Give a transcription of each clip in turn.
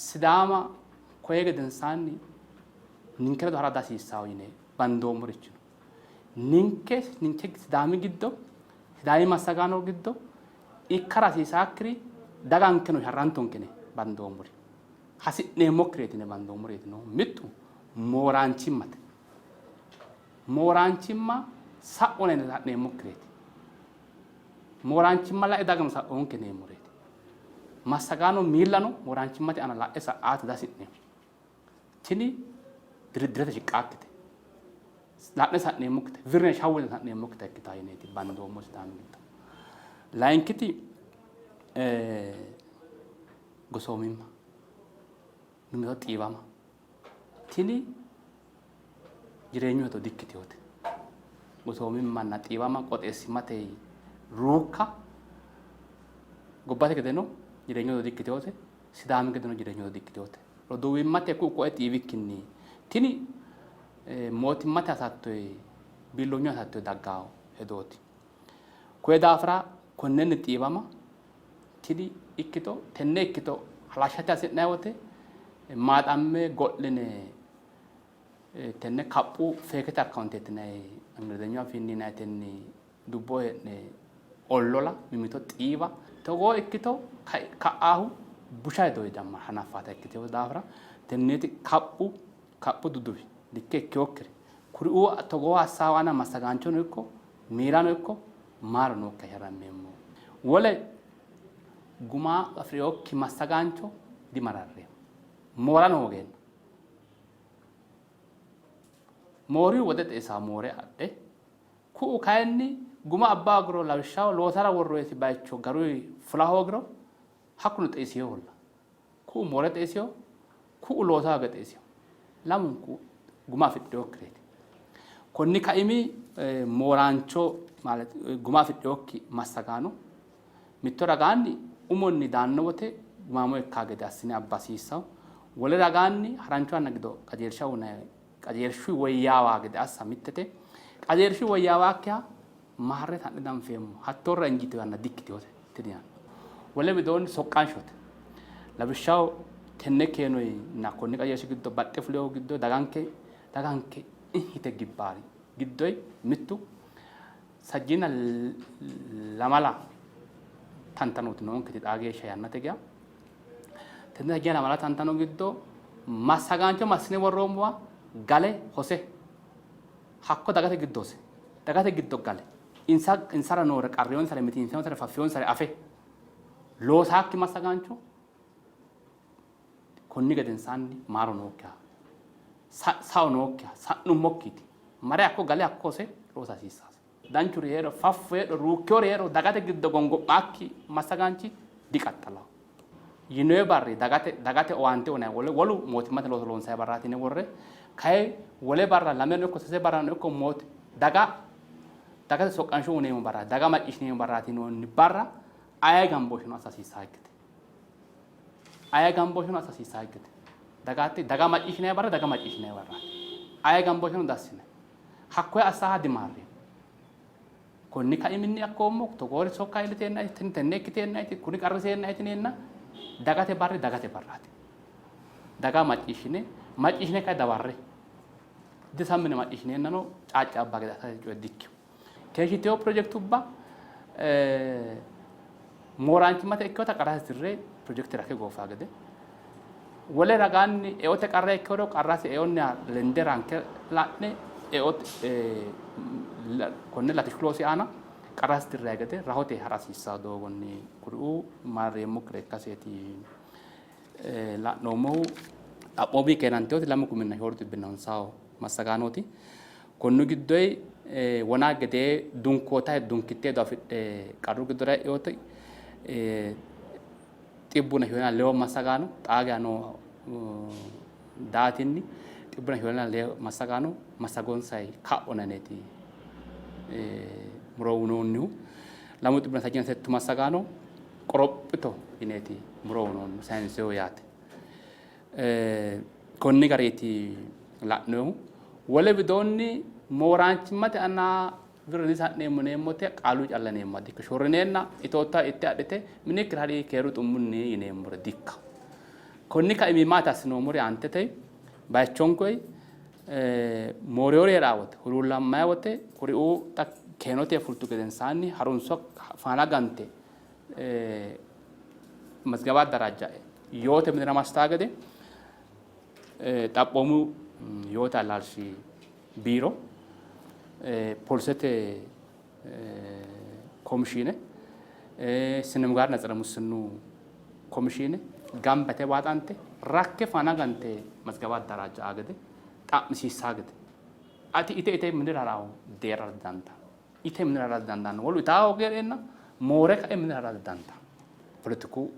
Sidaama koye gedensaanni ninke ledo ha'ra dihasiissanno yine bandoommorichi no. Ninke ninke Sidaami giddo Sidaami massagaano giddo ikkara hasiisaakkiri dagankeno sharrantonke yine bandoommori hasi'neemmokkireeti yine bandoommoreeti noohu. Mittu mooraanchimmate. Mooraanchimma sa'ona yine la'neemmokkireeti. Mooraanchimma la'e dagano sa'oonke yineemmoreeti. Massagaano miillano mooraanchimmate aana la'e sa''aate dihasi'neemmo. Tini diridirete shiqqaakkite. La'ne sa'neemmokkite, virne shawwu yine sa'neemmokkita ikkitaa yineeti bandoommo Sidaami giddo. Layinkiti gosoomimma, mimmito xiiwama. Tini jireenyu hedo dikkitinote. Gosoomimmanna xiiwama qooxeessimmate ruukka gobbate gedeno jireenyu hedo dikkitinote, Sidaami gedeno jireenyu hedo dikkitinote. Roduuwimmate ku'u ko'e xiiwikkinni tini mootimmate hasattoyi biilloonyu hasattoyi dagganno hedooti. Koye daafira konnenni xiiwama tini ikkito tenne ikkito halashshate hasi'nanni wote maaxamme go'line tenne kaphu feekete akkawunteeti yinanni Ingilizenyu afiinni yinannitenni dubboho hee'ne ollola mimmito xiiwa togoo ikkito ka'aahu busha hedo hanaffata ikkitino daafira tenneeti kaphu kaphu duduwi likke ikkinokkiri kuriuu togoo assaawa aana massagaanchono ikko miilano ikko maaro nookkiha sharrammeemmo. Wole guma afi'rinokki massagaancho dimararreemmo. Moorano hoogeenna. Moorihu woxe xeisawo moore adhe, ku'u kayinni guma abba hoogiro lawishshaho loosara worroyisi bayicho garuyi fula hoogiro hakkuno xeisiholla. Ku'u moore xeisiho, ku'u loosa hooge xeisiho. Lamunku guma afidhinokkireeti. Konni kaimi mooraancho ማለት guma afidhinokki massagaano mitto ragaanni umonni daanno wote gumaamo ikkaa gede assine abba hasiissanno. Wole ragaanni harancho yanna giddo qajeelsha uyinanni qajeelshu woyyaawaa gede assa mittete. Qajeelshu woyyaawaakkiha maarre sa'ne danfeemmo. Hattoorra injiitino yanna dikkitinote tini yanna. Wole widoonni soqqanshote. Lawishshaho tenne keenoyinna konni qajeelshi giddo baxxe fulinohu giddo daganke daganke hite gibbaari giddoyi mittu sajjiina lamala tantanooti noonketi xaa geeshsha yannate geya. Tenne sajjiina lamala tantano giddo massagaancho massine worroommowa gale hose hakko dagate giddo hose dagate giddo gale insa insara noore qarriyonsare mitiinsensare faffiyonsare afe loosaakki massagaancho konni gedensaanni maaro nookkiha sao nookkiha sa'nummokkiiti mare hakko gale hakko hose loosa hasiissasi. Danchuri hee'ro, faffu hee'ro, ruukkiyori hee'ro dagate giddo gongo'maakki massagaanchi diqaxxalawo. Yinoyi barri dagate dagate owaante uyinanni wole wolu mootimmate looso loonsanni barraati yine worre kayi wole barra lameno ikko sase barrano ikko mooti daga dagate soqqansho uyineemmo barra daga macciishshineemmo barraati yinoonni barra aye gambooshsheno assa hasiissaakkite. Aye gambooshsheno assa hasiissaakkite. Dagate daga macciishshinanni barra daga macciishshinanni barraati. Aye gambooshsheno dassinanni. Hakkoye assa dimaarreemmo. Konni kaiminni akkoommo togoori sokka iilliteennaeti tini tenne ikkiteennaeti kuni qarriseennaeti yineenna dagate barri dagate barraati. Daga macciishshine macciishshine kay dawarre disammine macciishshineennano caaccaabba gede assate coye dikkino. Keeshshitino pirojekitubba mooraanchimmate ikkinota qarrase tirre pirojekite rakke goofaa gede wole ragaanni eote qarra ikkiro qarrasi eonniha lende ranke la'ne eote konne latishshu loosi aana qarrasi tirranni gede rahote ha'ra hasiissanno doogonni kuriuu marreemmokkire ikkaseeti la'noommohu. Xaphoomunni keenantinoti 2004 massagaanooti. Konni giddoyi wona gedee dunkoota dunkitte hedo afidhe qarru giddora e'inoti xibbunna shoolina leewo massagaano xaa geya noo daatinni xibbunna shoolina leewo massagaano massagonsay ka'ona yineeti muro uyinoonnihu. Lamu xibbunna sajjina settu massagaano qorophito yineeti muro uyinoonnihu sayinseho yaate. Konni gariiti la'nohu. Wole widoonni mooraanchimmate aana wirro disa'neemmo yineemmote qaalu calla yineemmoha dikka. Shorrineenna itoottoha itte adhite minikkira hari keeru xummunni yineemmore dikka. Konni kaimi maati assinoommori aantete bayichonko moorewori hee'raa wote huluullammayi wote kuriuu xa keenote fultu gedensaanni harunso faana gante mazgaba addaraajja'e yoote minira massitaa gede xaphoomu yoote allaalshi biiro, polisete komishiine, sinemgaarna tsere mussinnu komishiine gamba yite waaxante rakke faana gante mazgaba addaraajja'a gede xa'misiissaa gede ati ite ite minira ha'rawo deerra didandaanno. Ite minira ha'ra didandaanno. Wolu itaa hooge hee'reenna moore kae minira ha'ra didandaanno. Poletiku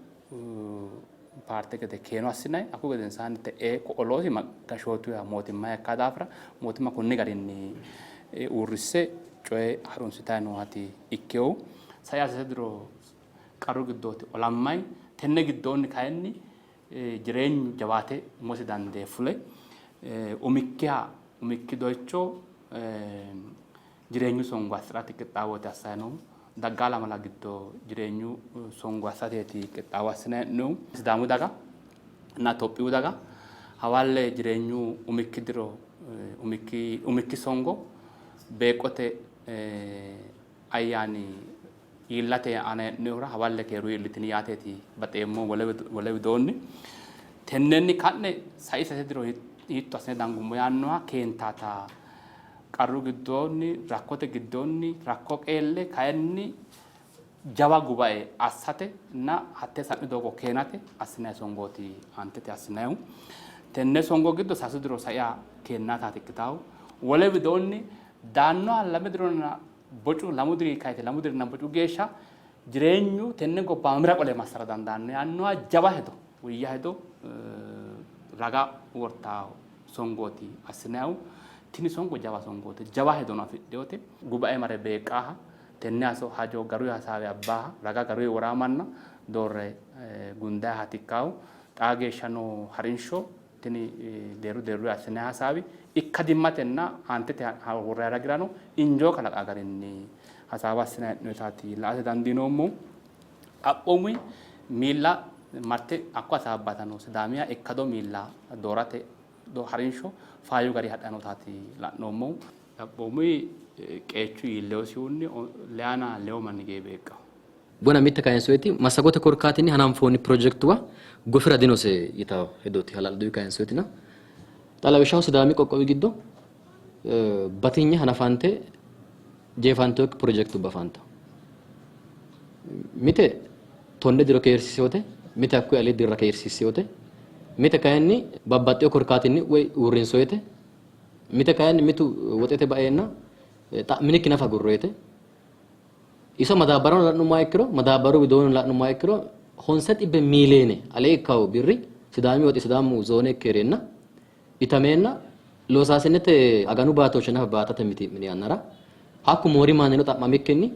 paarte gede keeno assinanni hakkuyi gedensaanni te'ee ko'o loosi gashshootuyiha mootimmayiha ikka daafira mootimma konni garinni uurrisse coye harunsitanni noohati ikkinohu. Sai sase diro qarru giddooti olammanni tenne giddoonni kayinni jireenyu jawaate umosi dandee fule umikkiha umikki doycho Jireenyu songo assi'rate qixxaawooti assanni noohu. Daggaa lamala giddo jireenyu songo assateeti qixxaawo assinanni hee'noonnihu. Sidaamu daga nna Itophiyu daga hawalle jireenyu umikki diro umikki umikki songo beeqqote ayyaani iillate aana hee'noonnihura hawalle keeru iillitini yaateeti baxeemmo. Wole widoonni tennenni ka'ne sai sase diro hiitto assine dangummo yaannoha keentaata Qarru giddoonni, rakkote giddoonni rakko qeelle kayinni jawa gubae assate nna hattee sa'ni doogo keenate assinanni songooti aantete assinannihu. Tenne songo giddo sasu diro saiha keennaataati ikkitaahu. Wole widoonni daannoha lame dironna bocu lamu diri kayise lamu dirinna bocu geeshsha jireenyu tenne gobba mamira qole massara dandaanno yaannoha jawa hedo woyya hedo raga wortaahu songooti assinannihu. Tini songo jawa songooti. Jawa hedono afidhinote. Gubae mare beeqqaaha, tenne hajo garuyi hasaawe abbaaha, raga garuyi woraa manna doorre gundayihaati ikkaahu. Xaa geeshsha noo harinsho tini deerru deerruyi assinanni hasaawi ikkadimmatenna aantete worranni ragirano injoo kalaqaa garinni hasaawa assinanni hee'noonnitaati la''ate dandiinoommohu. Xaphoomunni miilla marte hakko hasaabbatano Sidaamiha ikkado miilla doorate harinsho faayyu garinni hadhanni nootaati la'noommohu. Xaphoomunni qeechu iilleosihunni leyana lewu manni gee beeqqanno. Wona mitte kayinsoyiti massagote korkaatinni hananfoonni pirojektuwa gofira dinose yitanno hedooti hala'ladunni kayinsoyitina xa lawishshaho Sidaami qoqqowi giddo batinye hanafante jeefantinokki pirojekitubba afantanno. Mite tonne diro kiirsiissinote, mite hakkuyi alii dirra kiirsiissinote, mite kayinni babbaxxino korkaatinni woy uurrinsoyite, mite kayinni mitu woxete baeenna xa'minikki nafa agurroyite. Iso madaabbaruno la'nummoha ikkiro, madaabbaru widoonnino la'nummoha ikkiro honse xibbe miiliyeene alee ikkawo birri Sidaami woxi Sidaamu zoone ikke hee'reenna itameenna loosaasinete aganu baatooshshe nafa baatate mitii'mini yannara hakku moori mannino xa'mamikkinni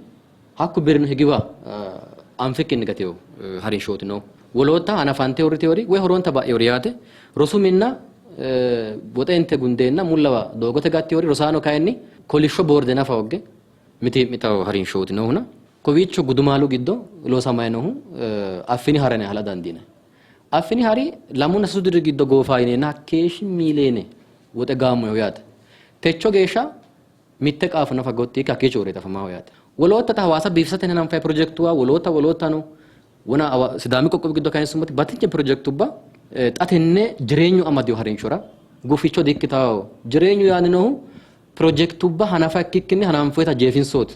hakku birrino higiwa anfikkinni gatino harinshooti noohu. Wolootta hanafante uurritinori woy horonta ba'inori yaate rosu minna woxe inte gundeenna mullawa doogote gattinori rosaano kayinni kolishsho boorde nafa hoogge mitii'mitanno harinshooti noohuna kowiicho gudumaalu giddo loosamanni noohu Affini hara yine hala dandiinanni. Affini hari lamunna sasu diri giddo goofa yineenna hakkeeshshi miiliyeene woxe gaammoyiho yaate. Techo geeshsha mitte qaafo nafa gotti yiikki hakkiicho uurrite afamaho yaate. Wolootta xa Hawaasa biifisate hananfanni pirojektuwa wolootta woloottano wona Sidaami qoqqowi giddo kayinsummoti batinye pirojekitubba xa tenne jireenyu amadino harinshora guficho di-ikkitanno. Jireenyu yaanni noohu pirojekitubba hanafa ikkikkinni hananfoyita jeefinsooti.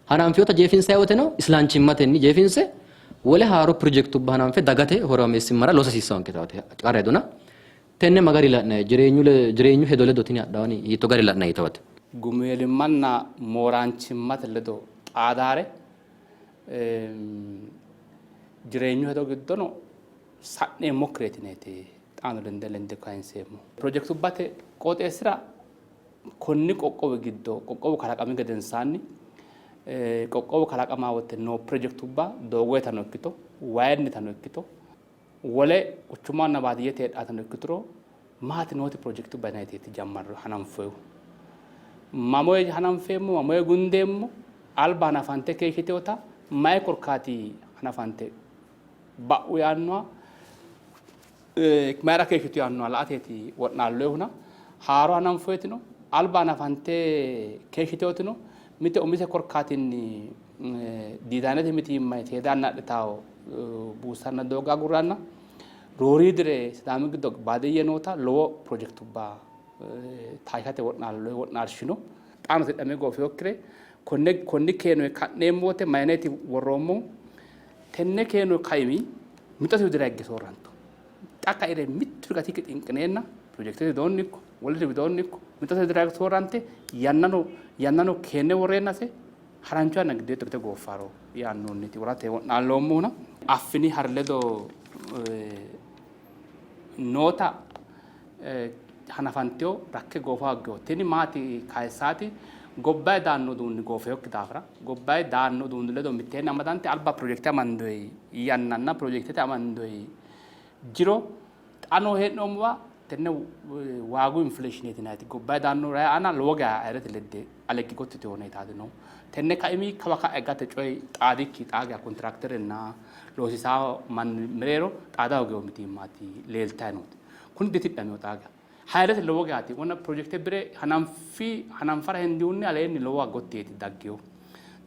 Hananfinota jeefinsanni woteno islanchimmatenni jeefinse wole haaro pirojekitubba hananfe dagate horaameessimmara loosa hasiissannonketa qara hedona tenne ma gari la'nanni jireenyu hedo ledo tini hadhanni hiitto gari la'nanni yitawate? Gumiweelimmanna mooraanchimmate ledo xaadaare jireenyu hedo giddono sa'neemmokkireeti yineeti xaano lende lende kayinseemmo. Pirojekitubbate qooxeessira Konni qoqqowi giddo qoqqowu kalaqami gedensaanni qoqqowu kalaqama wote noo pirojekitubba doogoyitano ikkito wayinnitano ikkito wole quchumanna baadiyyete heedhaatano ikkituro maati nooti pirojekitubba yinanniteeti jammarre hananfoyihu. Mamoye hananfeemmo, mamoye gundeemmo, alba hanafante keeshshitinota mayi korkaati hanafante ba'u yaannoha. Mayra keeshshitu yaannoha la''ateeti wo'naalloyihuna. Haaro hananfoyitino, alba hanafante keeshshitewotino mite umise korkaatinni diizaynete mitiimma seeda yanna adhitawo buussanna doogga agurranna rooriidire Sidaami giddo baadiyye noota lowo pirojekitubba taashshate wo'naalloyi wo'naalshi no. Xaano tidhame goofinokkire konne konni keenoyi ka'neemmo wote mayineeti worroommohu? Tenne keeno kaimi mixote widira higge soorrantu. Xa kaire mitturi gatikki xinqineenna pirojekitete widoonni ikko woliri widoonni ikko mixote widira higge soorrante yannano yannano keenne worreennase harancho yanna giddo hiitto ikkite gooffaro yaannoonniti worate wo'naalloommohuna Affini hari ledo noota hanafantino rakke goofa hoggino. Tini maati kayissaati? Gobbayi daanno uduunni goofinokki daafira gobbayi daanno uduunni ledo mitteenni amadante alba pirojekite amandoyi yannanna pirojekitete amandoyi jiro xa noo hee'noommowa tenne waagu infileeshineeti yinanniti gobbayi daanno rayi aana lowo geya ayirete ledde aleggi gotti yitino huneetaati noohu. Tenne kaimi kawa ka'a higate coyi xaadikki xaa geya kontiraakiterenna loosiisawo manni mereero xaada hoogino mitiimmaati leeltayi nooti. Kuni ditidhamino xaa geya. Hayiirete lowo geyaati. Wona pirojekite bire hananfi hananfara hendihunni aleenni lowowa gotti yeeti dagginohu.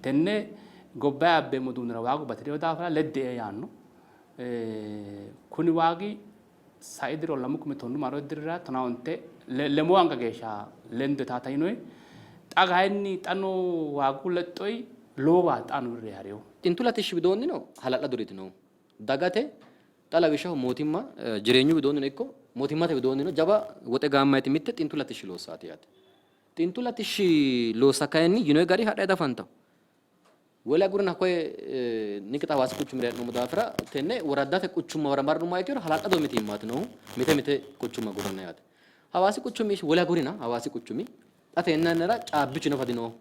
Tenne gobbayi abbeemmo uduunnira waagu bati'rino daafira ledde''e yaanno. Kuni waagi sai diro 2010 maaro dirira 15 lemoo anga geeshsha lende taata yinoyi. Xa kayinni xa noo waagu lexxoyi lowowa xaano wirri harino. Xintu latishshi widoonnino hala'laduriiti noohu. Dagate xa lawishshaho mootimma jireenyu widoonnino ikko mootimmate widoonnino jawa woxe gaammayiti mitte xintu latishshi loossaati yaate. Xintu latishshi loossa kayinni yinoyi gari hadhayi diafantanno. Wole agurina koye ninke xa Hawaasi quchumira hee'noommo daafira tenne woraddate quchummawara marrummoha ikkiro hala'lado mitiimmaati noohu mite mite quchumma agurranna yaate. Hawaasi quchumi wole agurina Hawaasi quchumi xa tenne yannara caabbichu nafa dinooho.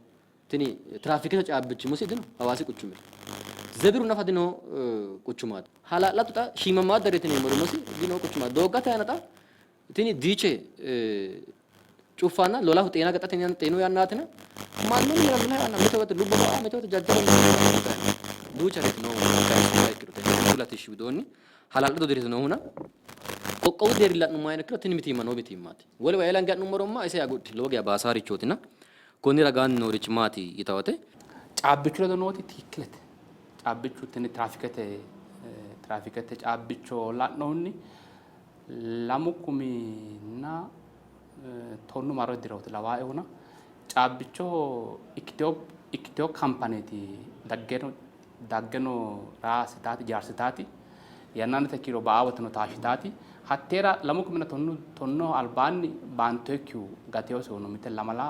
Tini tiraafikete caabbichi musi dino Hawaasi quchumira. Zebiru nafa dinoo quchumaati. Hala'lado xa shiimamaadda retineemmori musi dinoo quchumaati. Dooggate aana xa Tini diiche cuffanna lolahu xeena gaxate xeenu yannaatina mannu minira mine hee'ranna mite woyte lubbo ba'a mite woyte jajjaba duucha reti noohu kayisummoha ikkiro tenne xintu latishshi widoonni hala'lado diriti noohuna qoqqowu deerri la'nummoha ikkiro tini mitiimma noo mitiimmaati. Wolewa eela hinge ha'nummoromma ise agudhi lowo geya baasaarichootina konni ragaanni noorichi maati yitawote. Caabbichu ledo nooti tiikkilete. Caabbichu tini tiraafikete tiraafikete caabbicho la'nohunni 2010 maaro dirooti lawaaehuna caabbichoho ikkitewo ikkitewo kampaneeti daggeno daggeno raasitaati ijaarsitaati yannannate kiiro ba'aa woteno taashshitaati hatteera 2010 albaanni baantoyikkihu gatewosehu no mite lamala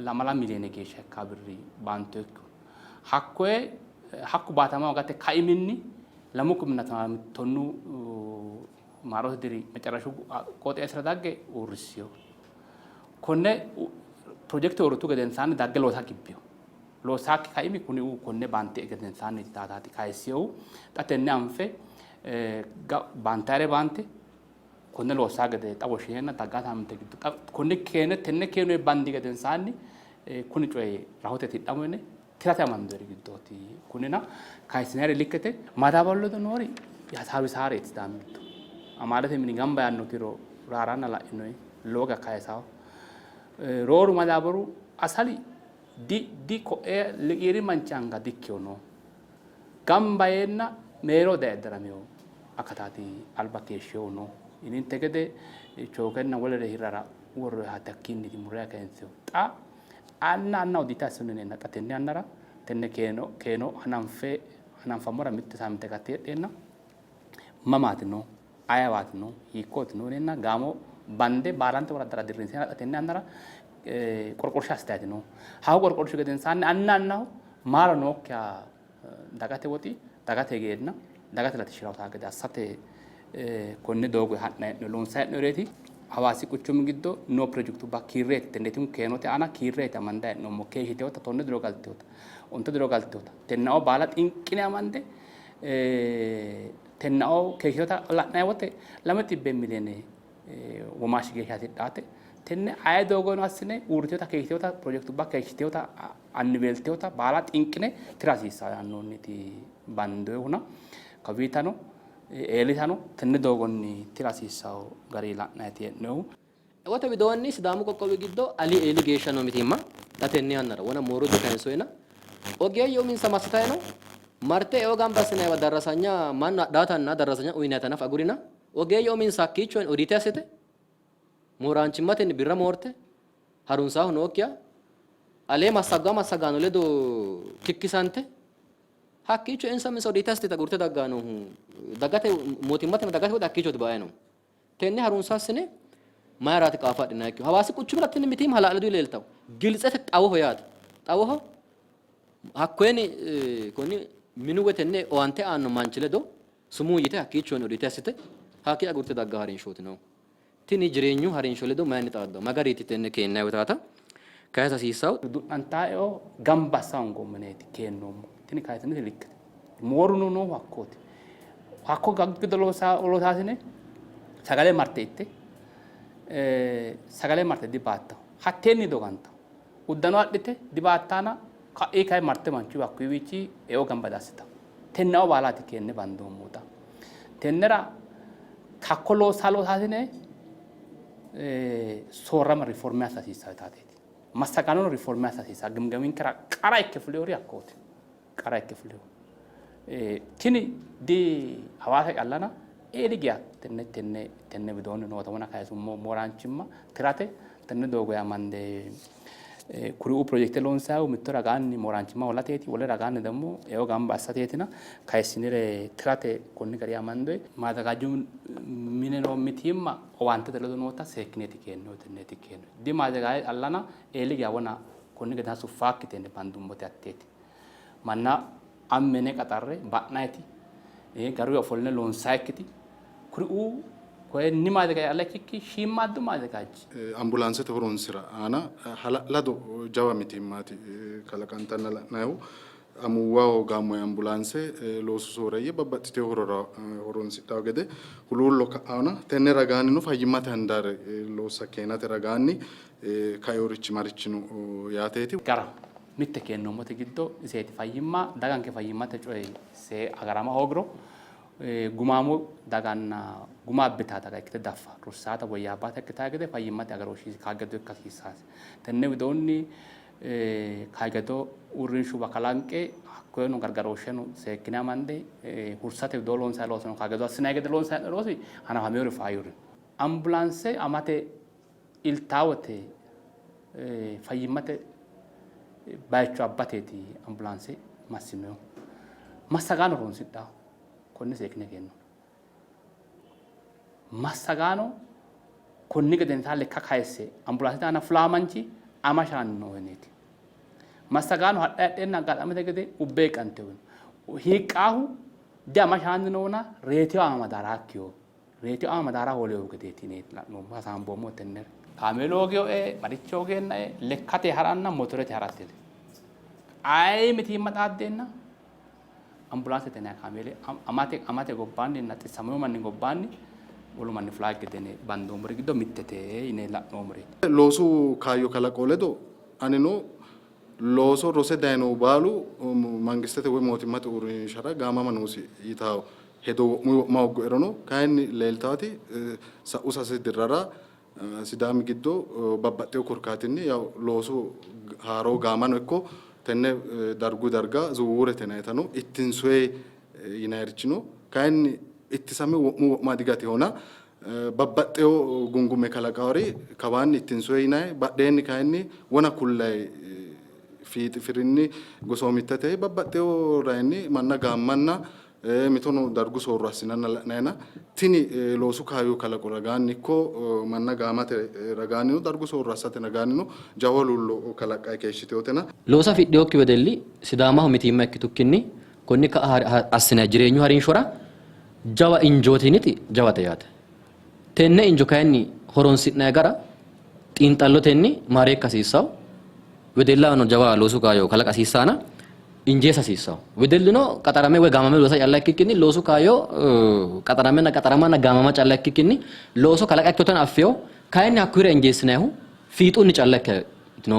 lamala miliyoone geeshsha ikkaa birri baantoyikkihu hakkoye hakku baatama hoogate kaiminni 2010 maarote diri mecarashu qooxeessira dagge uurrissino. Konne pirojekte uurritu gedensaanni dagge loosa gibbino. Loosakki kaimi kuni konne baante gedensaanni taataati kayissinohu. Xa tenne anfe baantayire baante konne loossa gede xa woshshineenna dagga saaminte giddo xa konne keene tenne keenoyi bandi gedensaanni kuni coyi rahote tidhamo yine tirate amandoyiri giddooti. Kunina kayissinayiri likkete madaabaru ledo noori hasaawisaareeti Sidaami giddo. Amaalete mini gamba yaanno kiiro raaranna la'inoyi lowo geya kayisawo. Rooru madaabaru asali di di ko'ee liqiiri manchi anga dikkino no. Gamba yeenna mereero daye daramino akataati alba keeshshinohu no. Yininte gede chookenna wolere hirrara worroyihaati hakkiinniiti murre kayinsihu. Xa anna annaho diita assino yineenna xa tenne yannara tenne keeno keeno hananfe hananfammora mitte saaminte gatte heedheenna mamaati no ayewaati no hiikkooti no yineenna gaamo bande baalante woraddara dirrinseenna xa tenne yannara qorqorsha assitaati no. Hakku qorqorshi gedensaanni anna annaho maaro nookkiha dagate woxi dagate higeenna dagate latishshira hosanno gede assate konne doogo ha'nanni hee'noonni loonsanni hee'noonnireeti. Hawaasi quchumi giddo noo pirojekitubba kiirreeti. Tenneetimu keenote aana kiirreeti amandanni hee'noommo. Keeshshiteewota tonne diro galteewota, onte diro galteewota tennao baala xinqine amande tennao keeshshiteewota la'nanni wote 200 miliyoone womaashshi geeshsha hasidhaate. Tenne aye doogono assine uurriteewota keeshshiteewota pirojekitubba keeshshiteewota anniweelteewota baala xinqine tira hasiissanno yaannohunniti bandoyihuna kawiitano. Eelitano tenne doogonni tira hasiissanno gari la'nanniiti hee'noonnihu. Eote widoonni Sidaamu qoqqowi giddo ali eeli geeshsha noo mitiimma xa tenne yannara wona mooru dikayinsoyna ogeeyye uminsa massitayi no. Marte eo gamba assinanniwa darrasanya mannu adhaatanna darrasanya uyinayita nafa agurina ogeeyye uminsa hakkiicho odiite assite mooraanchimmatenni birra moorte harunsaahu nookkiha alee massaggaa massagaano ledo kikkisante hakkiicho insa uminsa odiite assite agurte daggannohu dagate mootimmatenna dagate woxe hakkiichooti ba'ayi noohu. Tenne harunsa assine mayiraati qaafo adhinannikkihu? Hawaasi quchumira tini mitiimma hala'ladu leeltawo. Giltsete xawoho yaate. Xawoho hakkoyeni konni minu woy tenne owaante aanno manchi ledo sumuu yite hakkiichonni odiite assite hakkii agurte dagga harinshooti noohu. Tini jireenyu harinsho ledo mayinni xaaddawo? Ma gariiti tenne keennanni wotaata kayisa hasiissawo? Du'nantaa eo gamba assa hoongoommo yineeti keennoommo. Tini kayissinoti likkete. Mooruno noohu hakkooti. Hakko giddo loosaasine sagale marte itte sagale marte dibaattaho. Hatteenni dogantaho. Uddano adhite dibaattaana ka'ii kayi marte manchu hakkuyiwiichi eo gamba diassitaho. Tenneo baalaati keenne bandoommota. Tennera hakko loossa loosaasine soorrama riforme assa hasiissanno yitaateeti. Massagaanono riforme assa hasiissanno. Gimgaminkera qara ikke fulewori hakkooti. Qara ikke fulino. Tini di Hawaasa callana eeli geya tenne tenne tenne widoonni noota wona kayisummo mooraanchimma tirate tenne doogo amande kuriuu pirojekite loonsayihu mitto ragaanni mooraanchimma holateeti, wole ragaanni ደግሞ eo gamba assateetina kayissinire tirate konni gari amande maazagaaju mine noo mitiimma owaantete ledo noota seekkineeti keennohu tenneeti keennohu di maazagaaje callana eeli geya wona konni gedensaanni suffaakki tenne bandummote hatteeti. Manna ammene qaxarre ba'nayiti garuyi ofolline loonsayikkiti kuriuu koyenni maazagaji calla ikkikki shiimmaaddu maazagaji. Ambulaansete horonsira aana hala'lado jawa mitiimmaati kalaqantanna la'nannihu. Amuwaho gaammoonni ambulaanse loosu sooreeyye babbaxxitino horora horonsidhanno gede huluullo ka'anna tenne ragaannino fayyimmate handaari loossa keenate ragaanni kainorichi marichi no yaateeti. Garaho. Mitte keennoommote giddo iseeti fayyimma daganke fayyimmate coyi see agarama hoogiro gumaamo daganna guma abbitaa daga ikkite daffa rossaata woyyaabbaata ikkitaa gede fayyimmate agarooshshi kaajjado ikka hasiissaase. Tenne widoonni kaajjado uurrinshuwa kalanqe hakkoyeno gargarooshsheno seekkine amande hursate widoo loonsanni loosono kaajjado assinanni gede loonsanni loosi hanafamewori faayyuri. Ambulaanse amate iltaawote fayyimmate bayicho abbateeti ambulaanse massinohu. Massagaano horonsidhaho. Konne seekkine keenno. Massagaano konni gedensaanni lekka kayisse ambulaansete aana fulaa manchi ama shaanni noo yineeti. Massagaano hadha hadheenna aggaxamete gede ubbe hiiqqante hiiqqaahu di ama shaanni noona reetiyo ama madaaraakkiyo reetiyo ama madaara hooleyo gedeeti yineeti la'noommo hasaamboommo tennere. Kaameelu hooginoe marichi hoogeennae lekkate ha'ranna motorete ha'rate. Aye mitiimma xaaddeenna ambulaansete yinanni kaameeli amate amate gobbaanninna xissamino manni gobbaanni wolu manni fulaa gede yine bandoommori giddo mittete yine la'noommoreeti. Loosu kaayyo kalaqo ledo anino looso rose dayinohu baalu mangistete woy mootimmate uurrinshara gaamama noosi yitawo hedo wo'muyi wo'ma hoogguerono kayinni leeltaati sa'u sase dirrara Sidaami giddo babbaxxino korkaatinni yaw loosu haaroo gaamano ikko tenne dargu darga zuwuwurete yinayitano ittinsoyi yinayirichino kayinni ittisame wo'mu wo'ma digatihona babbaxxewo gungumme kalaqawori kawaanni ittinsoyi yinayi badheenni kayinni wona kullayi fiixi firinni gosoomittete babbaxxewo rayinni manna gaammanna mitono dargu soorro assinanna la'nayina tini loosu kaayyo kalaqo ragaanni ikko manna gaamate ragaannino dargu soorro assate ragaannino jawa huluullo kalaqqanni keeshshitinotena. Looso afidhinokki wedelli Sidaamaho mitiimma ikkitukkinni konni ka'a assinanni jireenyu harinshora jawa injooti yiniti jawate yaate. Tenne injo kayinni horonsi'nanni gara xiinxallotenni maareekka hasiissanno. Wedellahono jawa loosu kaayyo kalaqa hasiissanna injeessa hasiissanno. Wedelluno qaxarame woy gaamame loosa calla ikkikkinni loosu kaayyo qaxaramenna qaxaramanna gaamama calla ikkikkinni looso kalaqa ikkinotano affino. Kayinni hakkuyira injeessinannihu fiixunni calla ikkino.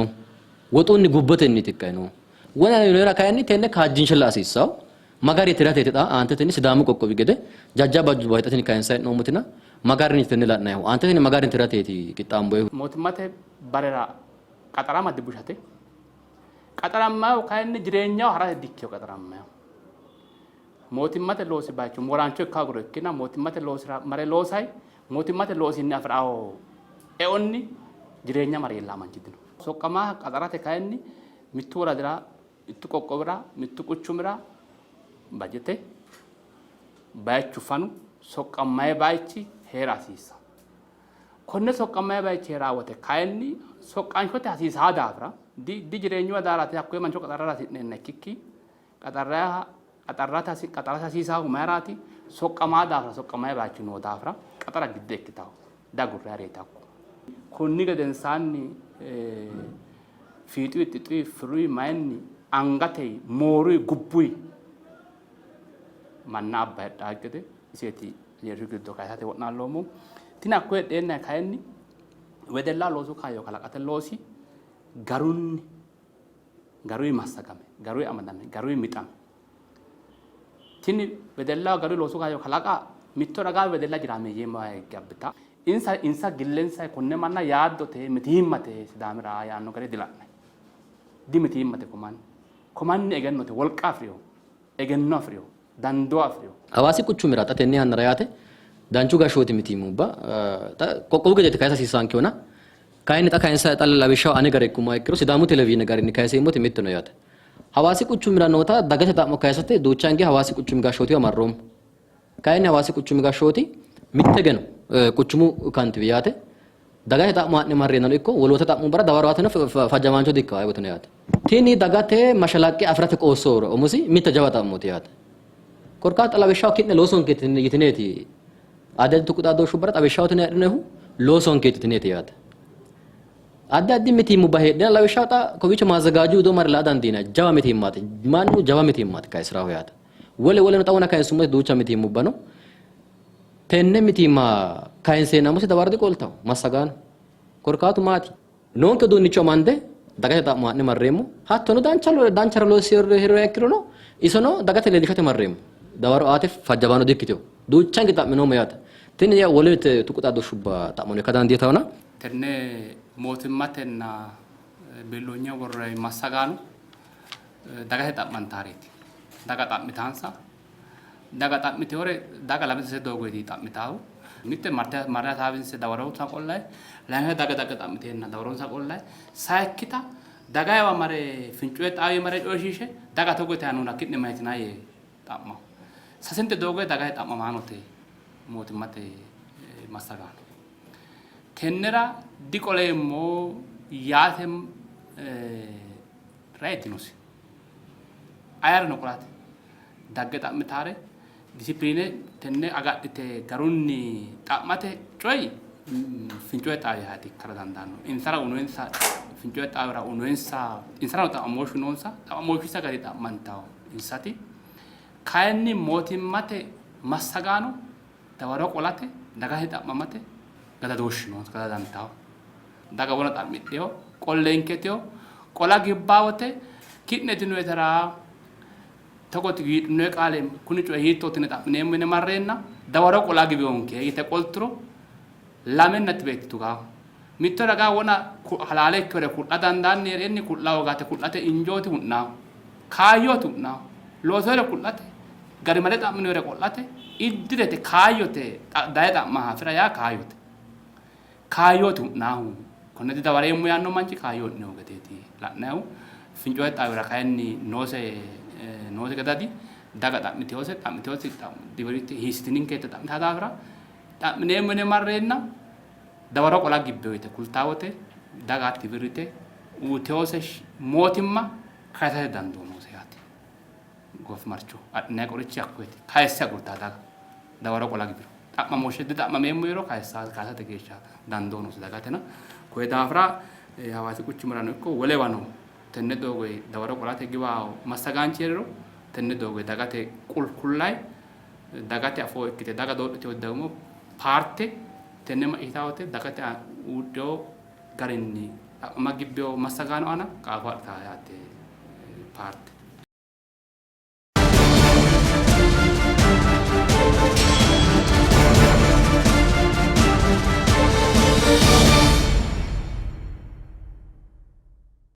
Woxunni gubbotenniiti ikkanni noohu. Wona yinohura kayinni tenne kaajjinshe la''a hasiissanno. Ma garinni tirateeti xa aantetenni Sidaamu qoqqowi gede jajjabba hajubba hexxatenni kayinsanni hee'noommotina ma garinniiti tenne la'nannihu? Aantetenni ma garinni tirateeti qixxaamboyihu? Mootimmate barera qaxarama dibushate. Qaxarammayihu kayinni jireenyaho harate dikkino qaxarammayihu. Mootimmate loosi bayicho mooraancho ikka hoogiro ikkina mootimmate loosira mare loosay mootimmate loosinni afi'rawo eonni jireenya mare iillaa manchi dino. Soqqamaaha qaxarate kayinni mittu woradira, mittu qoqqowira, mittu quchumira bajete bayichu fanu soqqammayi bayichi hee'ra hasiissanno. Konne soqqammayi bayichi hee'ra wote kayinni soqqanshote hasiisaa daafira di di jireenyuwa daarate hakkoye mancho qaxarrara hasi'neenna ikkikki qaxarrayaha qaxarrate hasi qaxarate hasiisaahu mayiraati? Soqqamaa daafira soqqammayi bayichi noo daafira qaxara gidde ikkitawo diagurrayireeti hakku. Konni gedensaanni fiixuyi xixuyi firuyi mayinni angatey mooruyi gubbuyi manna abba hedhaa gede iseeti qajeelshu giddo kayisate wo'naalloommohu. Tini hakko heedheenna kayinni wedella loosu kaayyo kalaqate loosi garunni garuyi massagame, garuyi amadame, garuyi mixame. Tini wedellaho garuyi loosu kaayyo kalaqa mitto ragaa wedella jiraameeyyeemma higge abbita. Insa insa gillensa konne manna yaaddote mitiimmate Sidaamira yaanno gede dila'nanni. Dimitiimmate ko manni. Ko manni egennote wolqa afi'rino, egenno afi'rino, dandoo afi'rino. Hawaasi quchumira xa tenne yannara yaate danchu gashshooti mitiimmubba xa qoqqowu gedeeti kayisa hasiissaankehona kayinni xa kayinsa xa lawishshaho ane gara ikkummoha ikkiro Sidaamu televizhiine garinni kayiseemmoti mitte no yaate. Hawaasi quchumira noota dagate xa'mo kayisate duucha hinge Hawaasi quchumi gashshootiwa marroommo. Kayinni Hawaasi quchumi gashshooti mitte higeno quchumu kantiwi yaate dagate xa'mo haa'ne marreennano ikko woloota xa'mubbara dawaro aateno fajjamaancho dikkawo ayewoteno yaate. Tini dagate mashalaqqe afi'rate qoosso umosi mitte jawa xa'mooti yaate. Korkaatu xa lawishshaho ki'ne loosonkeeti yitineeti addi addi tuqu xaadooshshubbara xawishshaho tine adhinohu loosonkeeti yitineeti yaate. Addi addi mitiimmubba heedhina lawishshaho xa kowiicho maazzagaaju widoo marre la'a dandiinanni jawa mitiimmaati mannu jawa mitiimmaati kayisirahu yaate. Wole woleno xa wona kayinsummote duucha mitiimmubba no. Tenne mitiimma kayinseenna umosi dawaro diqoltawo massagaano. Korkaatu maati? Noonke uduunnicho amande dagate xa'mo haa'ne marreemmo. Hattono dancha danchare loossinore ikkirono isono dagate leellishate marreemmo. Dawaro aate fajjabaano dikkitino. Duuchanke xa'minoommo yaate. Tini yaa wole tuqu xaadooshshubba xa'mono ikka dandiitawona. Tenne mootimmatenna biilloonye worroonni massagaano dagate xa'mantaareeti. Daga xa'mitaansa daga xa'mitewore daga lame sase doogoyti xa'mitaahu. Mitte marte marre hasaawinse dawaronsa qollayi, layinkita daga dagge xa'miteenna dawaronsa qollayi, sayikkita dagayiwa mare fincoye xaawi mare coyishiishe daga togo yitayi noona ki'ne mayitinayi yee xa'mawo. Sasente doogoyi dagate xa'mamaanote mootimmate massagaano. Tennera diqoleemmo yaate rayi dinosi. Ayerano qolate dagge xa'mitaare disipiliine tenne agadhite garunni xa'mate coyi fincote xaawihaati ikkara dandaanno. Insara uyinoyinsa fincote xaawira uyinoyinsa insarano xa'mamooshshu noonsa xa'mamooshshinsa gari xa'mantawo insati kayinni mootimmate massagaano dawaro qolate dagate xa'mamate gadadooshshi noonsa gadadantawo. Daga wona xa'midheyo qollenketeyo qola gibbaa wote ki'ne tinoyetera togo yiidhinoe qaale kuni coyi hiittooti yine xa'mineemmo yine marreenna dawaro qola giweyonke yite qolturo lamenna tibeetti tugaa. Mitto ragaa wona halaale ikkinore ku'la dandaanni hee'renni ku'la hoogate ku'late injooti hu'naahu. Kaayyooti hu'naahu. Loosoyere ku'late garimale xa'minoyere qo'late iddirete kaayyote daye xa'ma hafira yaa kaayyote. Kaayyooti hu'naahu. Konne didawareemmo yaanno manchi kaayyo hu'ninohu gedeeti la'nayihu. Fincote xaawira kayinni noose noose gadadi daga xa'mitewose xa'mitewose hiissitininke yite xa'mitaa daafira xa'mineemmo yine marreenna dawaro qola gibbeyo yite kultaa wote daga hatti wirrite uutewose mootimma kayisate dandoo noose yaate. Goofimarcho adhinanni qorichi hakkoyeti. Kayisse agurtaa daga dawaro qola gibbiro. Xa'mamooshshe dixa'mameemmo yiiro kayisate geeshsha dandoo noosi dagatena. Koye daafira Hawaasi quchumirano ikko wolewano tenne doogoyi dawaro qolate giwaawo massagaanchi hee'riro tenne doogoyi dagate kullayi dagate afoo ikkite daga doodhitewo dagoomu paarte tenne macciishshitawo wote dagate uudhewo garinni xa'mama gibbewo massagaano aana qaafo adhitawo yaate paarte.